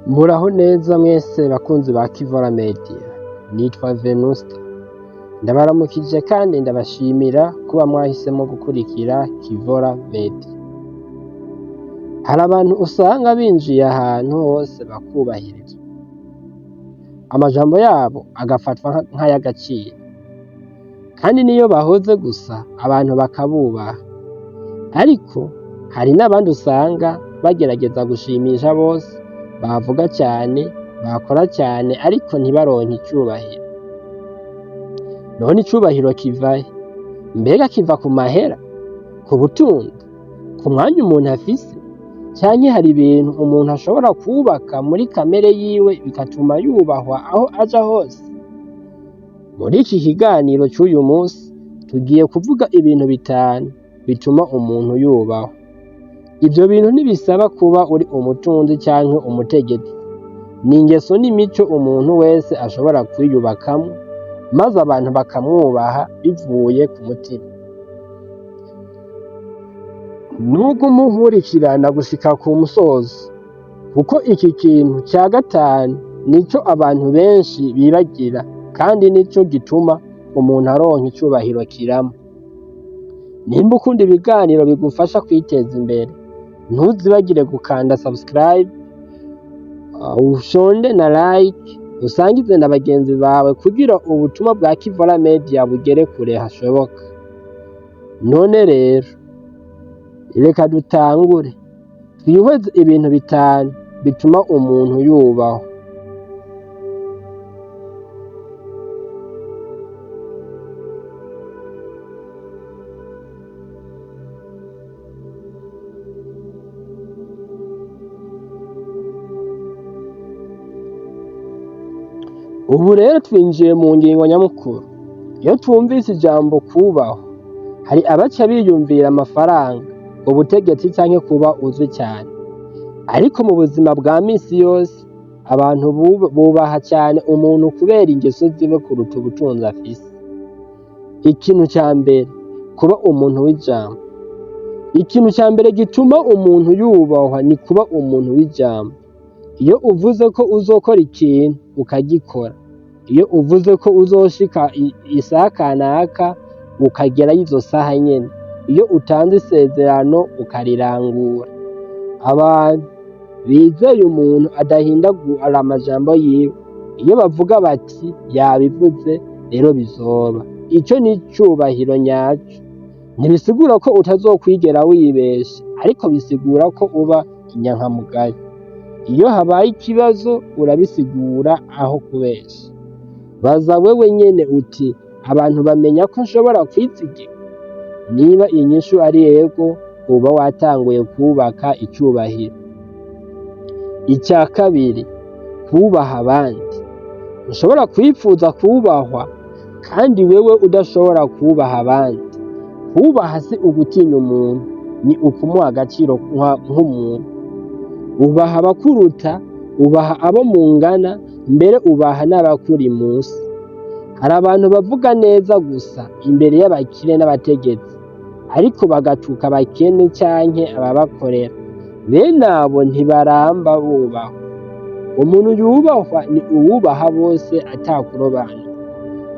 Muraho neza mwese bakunzi ba Kivora Media, nitwa Venusta, ndabaramukije kandi ndabashimira kuba mwahisemo gukurikira Kivora Media. Hari abantu usanga binjiye ahantu hose bakubahirizwa, amajambo yabo agafatwa nk'ay'agaciro, kandi niyo bahoze gusa abantu bakabubaha. Ariko hari n'abandi usanga bagerageza gushimisha bose, bavuga cane, bakora cane ariko ntibaronke icubahiro. None icubahiro kivahe? Mbega kiva ku mahera? Ku butunzi? Ku mwanya umuntu afise? Canke hari ibintu umuntu ashobora kwubaka muri kamere yiwe bigatuma yubahwa aho aja hose? Muri iki kiganiro c'uyu musi tugiye kuvuga ibintu bitanu bituma umuntu yubahwa. Ivyo bintu ntibisaba kuba uri umutunzi canke umutegetsi. Ni ingeso n'imico umuntu wese ashobora kwiyubakamwo, maze abantu bakamwubaha bivuye ku mutima. Nuguma unkurikirana gushika ku musozo, kuko iki kintu ca gatanu nico abantu benshi bibagira kandi nico gituma umuntu aronka icubahiro kirama. Nimba ukunda ibiganiro bigufasha kwiteza imbere, ntuzibagire gukanda subscribe, ushonde na like, usangize na bagenzi bawe kugira ubutumwa bwa Kivora Media bugere kure hashoboka. None rero, reka dutangure, twihweze ibintu bitanu bituma umuntu yubahwa. Ubu rero twinjiye mu ngingo nyamukuru. Iyo twumvise ijambo kubahwa, hari abaca biyumvira amafaranga, ubutegetsi canke kuba uzwi cane. Ariko mu buzima bwa misi yose, abantu bubaha cane umuntu kubera ingeso ziwe kuruta ubutunzi afise. Ikintu ca mbere, kuba umuntu w'ijambo. Ikintu ca mbere gituma umuntu yubahwa ni kuba umuntu w'ijambo. Iyo uvuze ko uzokora ikintu, ukagikora. Iyo uvuze ko uzoshika isaha kanaka, ukagerayo izo saha nyene. Iyo utanze isezerano, ukarirangura. Abantu bizeye umuntu adahindagura amajambo yiwe. Iyo bavuga bati yabivuze, rero bizoba. Ico ni icubahiro nyaco. Ntibisigura ko utazokwigera wibesha, ariko bisigura ko uba inyankamugayo. Iyo habaye ikibazo urabisigura aho kubesha. Baza wewe nyene uti abantu bamenya ko nshobora kwizigirwa? Niba inyishu ari ego, uba watanguye kwubaka icubahiro. Ica kabiri, kubaha abandi. Ntushobora kwipfuza kubahwa kandi wewe udashobora kubaha abandi. Kubaha si ugutinya umuntu, ni ukumuha agaciro nk'umuntu. Ubaha abakuruta, ubaha abo mungana, mbere ubaha n'abakuri musi. Hari abantu bavuga neza gusa imbere y'abakire n'abategetsi, ariko bagatuka abakene canke ababakorera. Bene abo ntibaramba bubahwa. Umuntu yubahwa ni uwubaha bose atakurobanura.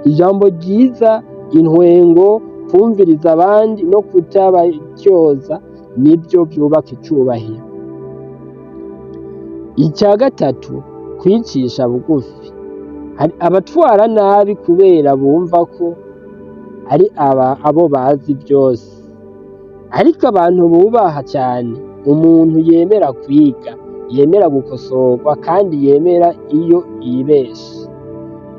Ijambo ryiza, intwengo, kwumviriza abandi no kutabatyoza nivyo vyubaka icubahiro. Ica gatatu, kwicisha bugufi. Hari abatwara nabi kubera bumva ko ari aba abo bazi vyose. Ariko abantu bubaha cane umuntu yemera kwiga, yemera gukosorwa kandi yemera iyo yibeshe.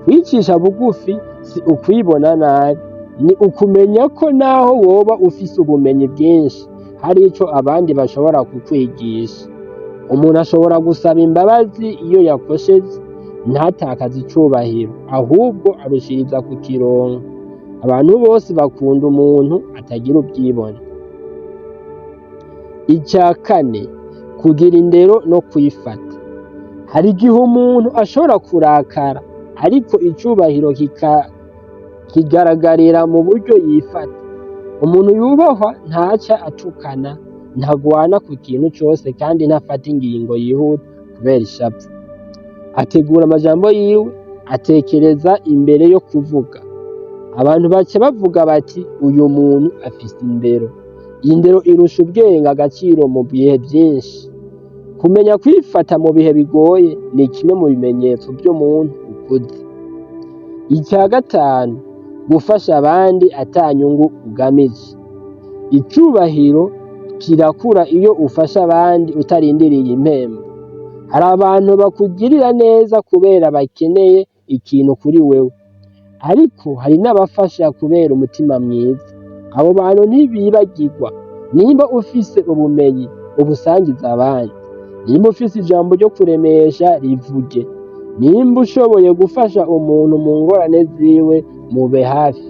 Kwicisha bugufi si ukwibona nabi, ni ukumenya ko naho woba ufise ubumenyi bwinshi, hari ico abandi bashobora kukwigisha. Umuntu ashobora gusaba imbabazi iyo yakosheje, ntatakaze icubahiro, ahubwo arushiriza kukironka. Abantu bose bakunda umuntu atagira ubwibone. Ica kane, kugira indero no kwifata. Hari igihe umuntu ashobora kurakara, ariko icubahiro kigaragarira mu buryo yifata. Umuntu yubahwa ntaca atukana, ntagwana ku kintu cose kandi ntafata ingingo yihuta kubera ishavu. Ategura amajambo yiwe, atekereza imbere yo kuvuga. Abantu baca bavuga bati uyu muntu afise indero. Indero irusha ubwenge agaciro mu bihe vyinshi. Kumenya kwifata mu bihe bigoye ni kimwe mu bimenyetso vy'umuntu ukuze. Ica gatanu, gufasha abandi ata nyungu ugamije. Icubahiro kirakura iyo ufasha abandi utarindiriye impembo. Hari abantu bakugirira neza kubera bakeneye ikintu kuri wewe, ariko hari n'abafasha kubera umutima mwiza. Abo bantu ntibibagirwa. Nimba ufise ubumenyi, ubusangize abandi. Nimba ufise ijambo ryo kuremesha, rivuge. Nimba ushoboye gufasha umuntu mu ngorane ziwe, mube hafi.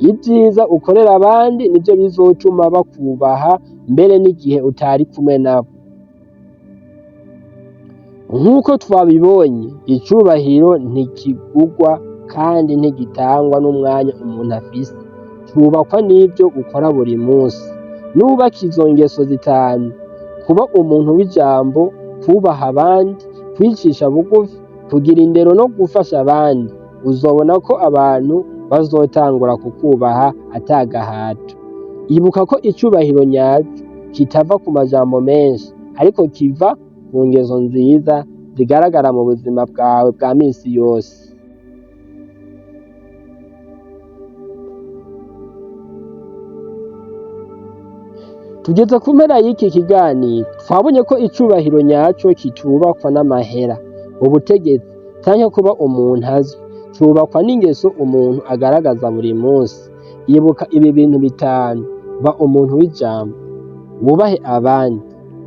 Ibyiza ukorera abandi nivyo bizotuma bakubaha mbere n'igihe utari kumwe nabo. Nk'uko twabibonye, icubahiro ntikigurwa kandi ntigitangwa n'umwanya umuntu afise. Cubakwa n'ivyo ukora buri munsi. Nubaka izo ngeso zitanu: kuba umuntu w'ijambo, kubaha abandi, kwicisha bugufi, kugira indero no gufasha abandi, uzobona ko abantu bazotangura kukubaha atagahato. Ibuka ko icubahiro nyaco kitava ku majambo menshi, ariko kiva ku ngeso nziza zigaragara mu buzima bwawe bwa misi yose. Tugeze ku mpera y'iki kiganiro, twabonye ko icubahiro nyaco kitubakwa n'amahera, ubutegetsi canke kuba umuntu azwi. Cubakwa n'ingeso umuntu agaragaza buri munsi. Ibuka ibi bintu bitanu: ba umuntu w'ijambo, wubahe abandi,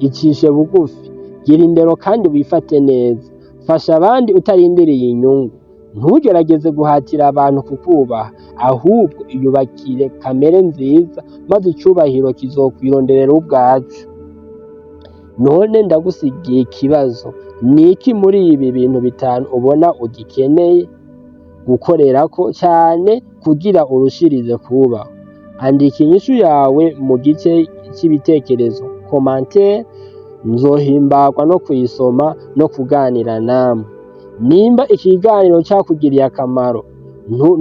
icishe bugufi, gira indero kandi wifate neza, fasha abandi utarindiriye inyungu. Ntugerageze guhatira abantu kukubaha, ahubwo iyubakire kamere nziza maze icubahiro kizokwironderera ubwaco. None ndagusigiye ikibazo: niki muri ibi bintu bitanu ubona ugikeneye gukorerako cane kugira urushirize kubaho? Andika inyishu yawe mu gice c'ibitekerezo commentaire, nzohimbarwa no kuyisoma no kuganira namwe. Nimba ikiganiro cakugiriye akamaro,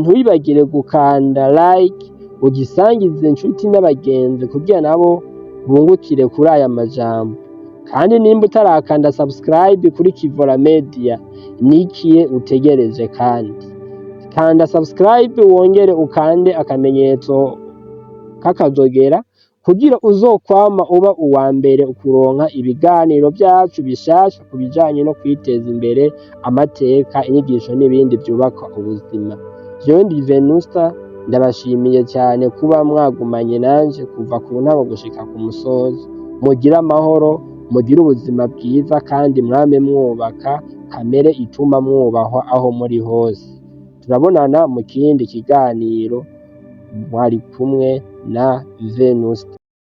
ntiwibagire gukanda like, ugisangize inshuti n'abagenzi kugira nabo bungukire kuri aya majambo. Kandi nimba utarakanda subscribe kuri Kivora Media, nikiye utegereje? Kandi kanda subscribe wongere ukande akamenyetso k'akazogera kugira uzokwama uba uwa mbere ukuronka ibiganiro vyacu bishasha ku bijanye no kwiteza imbere, amateka, inyigisho n'ibindi vyubaka ubuzima. Jewe ndi Venusta, ndabashimiye cyane kuba mwagumanye nanje kuva ku ntango gushika ku musozo. Mugire amahoro, mugire ubuzima bwiza kandi mwame mwubaka kamere ituma mwubahwa aho muri hose. Turabonana mu kindi kiganiro, mwari kumwe na Venusta.